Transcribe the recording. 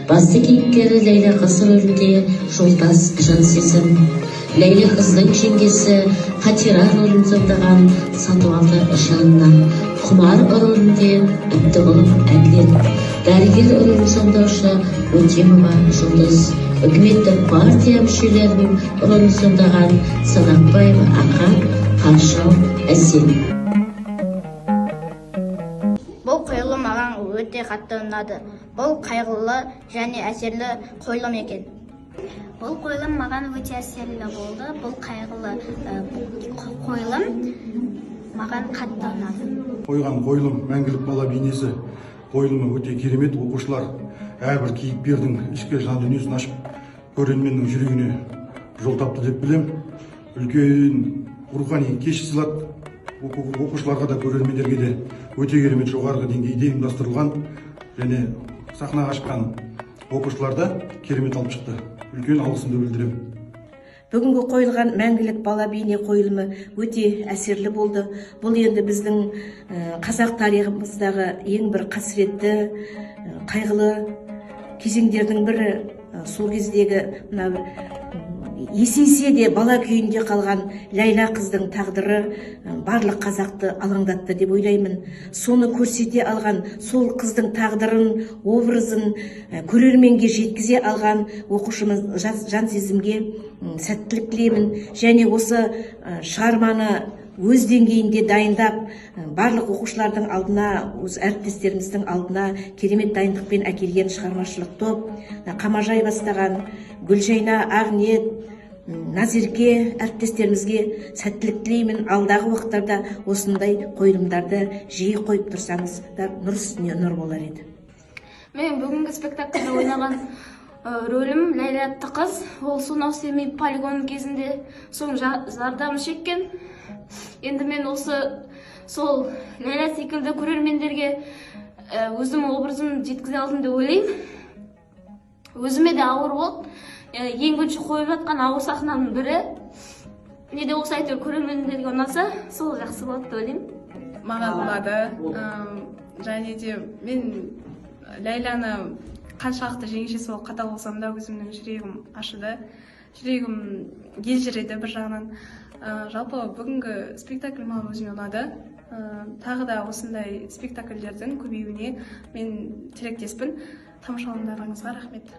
Басты кейіпкері Ләйлә қыз рөлінде Жолдас Жансезім, Ләйлә қыздың жеңгесі Қатира рөлін сомдаған Сатыбалды Жанна, Құмар рөлінде Үптіғұлов Әділет, дәрігер рөлін сомдаушы Өтемова Жұлдыз, үкіметтік партия мүшелерінің рөлін сомдаған Санақбаева Ақан, Қаршау Әсел. Бұл қойылым маған өте қатты ұнады. Бұл қайғылы және әсерлі қойылым екен. Бұл қойылым маған өте әсерлі болды. Бұл қайғылы қойылым маған қатты ұнады. Қойған қойылым, «Мәңгілік бала бейнесі» қойылымы өте керемет. Оқушылар әрбір кейіпкердің ішкі жан дүниесін ашып, көрерменнің жүрегіне жол тапты деп білем. Үлкен рухани кеш сыйлады оқушыларға да, көрермендерге де. Өте керемет, жоғарғы деңгейде ұйымдастырылған және сахнаға шыққан оқушылар да керемет алып шықты. Үлкен алғысымды білдіремін. Бүгінгі қойылған «Мәңгілік бала бейне» қойылымы өте әсерлі болды. Бұл енді біздің қазақ тарихымыздағы ең бір қасіретті, қайғылы кезеңдердің бірі. Сол кездегі мына бір есейсе де бала күйінде қалған Ләйлә қыздың тағдыры барлық қазақты алаңдатты деп ойлаймын. Соны көрсете алған, сол қыздың тағдырын, образын көрерменге жеткізе алған оқушымыз Жансезімге сәттілік тілеймін. Және осы шығарманы өз деңгейінде дайындап, барлық оқушылардың алдына, өз әріптестеріміздің алдына керемет дайындықпен әкелген шығармашылық топ, Қамажай бастаған Гүлжайна, Ақниет, Назерке әріптестерімізге сәттілік тілеймін. Алдағы уақыттарда осындай қойылымдарды жиі қойып тұрсаңыздар, нұр үстіне нұр болар еді. Мен бүгінгі спектакльде ойнаған рөлім Ләйлә атты қыз. Ол сонау Семей полигоны кезінде соның зардабын шеккен. Енді мен осы сол Ләйлә секілді көрермендерге өзімнің образымды жеткізе алдым деп ойлаймын. Өзіме де ауыр болды. Ең бірінші қойып жатқан ауыр сахнаның бірі. Не де болса, әйтеуір көрермендерге ұнаса, сол жақсы болады деп ойлаймын. Маған ұнады. Және де мен Ләйләні қаншалықты жеңешесі болып қатал болсам да, өзімнің жүрегім ашыды, жүрегім елжіреді бір жағынан. Жалпы бүгінгі спектакль маған өзіме ұнады. Тағы да осындай спектакльдердің көбеюіне мен тілектеспін. Тамашалауларыңызға рахмет.